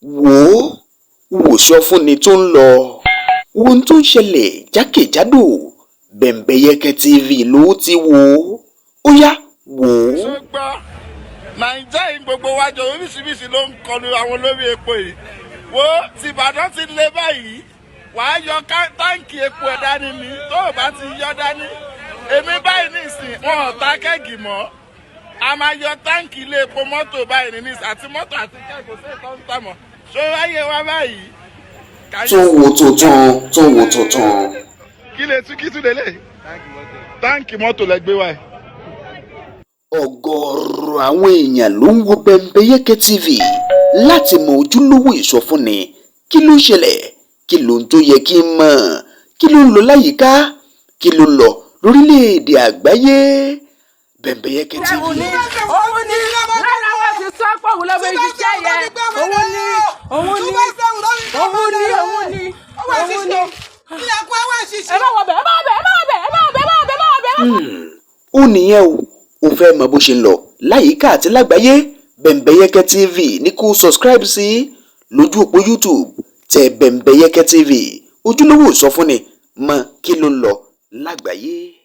Wò ó, wò sọfúnni tó ń lọ, wo ohun tó ń ṣẹlẹ̀ jákèjádò. Bẹ́ńbẹ́yẹ́kẹ́ TV ló ti wò ó. Ó yá, wò ó. Ṣùgbọ́n Nàìjíríà yìí, gbogbo wájọ oríṣiríṣi ló ń kọlu àwọn olórí epo yìí. Wo tìbàdàn ti lé báyìí, wàá yọ táǹkì epo ẹ̀ dání ni. Tó o bá ti yọ dání, èmi báyìí nísìn, wọn ò ta keg mọ́. A máa yọ táǹkì ilé epo mọ́tò báyìí ní nísìn, àti mọ́tò àti keg, sí ìtọ́ ń tà mọ́. Ṣó ráyè wá báyìí? Tún wo tuntun, tún wo tuntun. Kí lè tún kí tún lélẹ̀? Táǹkì mọ́tò lẹ gbé wáyé. Ọ̀gọ̀ọ̀rọ̀ àwọn èèyàn ló ń wo Bẹ́ńbẹ́yẹ́kẹ́ TV láti mọ ojúlówó ìsọfúnni. Kí ló ń ṣẹlẹ̀? Kí ló ń tó yẹ kí n mọ̀? Kí ló ń lọ láyìíká? Kí ló ń lọ lórílẹ̀‐èdè àgbáyé? Bẹ́ńbẹ́yẹ́kẹ́ TV. Òun ni, òun ni lára wọn ti sọ pé òun ló fi ṣiṣẹ́ yẹn. Òun ni, òun ni, òun ni, òun ni, òun ni. Ẹ má wọ bẹ̀, ẹ má wọ bẹ̀, ẹ má wọ bẹ̀, ẹ má wọ bẹ̀, ẹ má wọ bẹ̀, ẹ má wọ bẹ̀. Ó nìyẹn o. Ò fẹ́ mọ bó ṣe ń lọ láyìíká àti lágbàáyé? Bẹ́ńbẹ́yẹ́kẹ́ TV ní kó subscribe sí lójú òpó YouTube. Tẹ Bẹ́ńbẹ́yẹ́kẹ́ TV, ojúlówó ìsọfúnni. Mọ kí ló ń lọ lágbàáyé.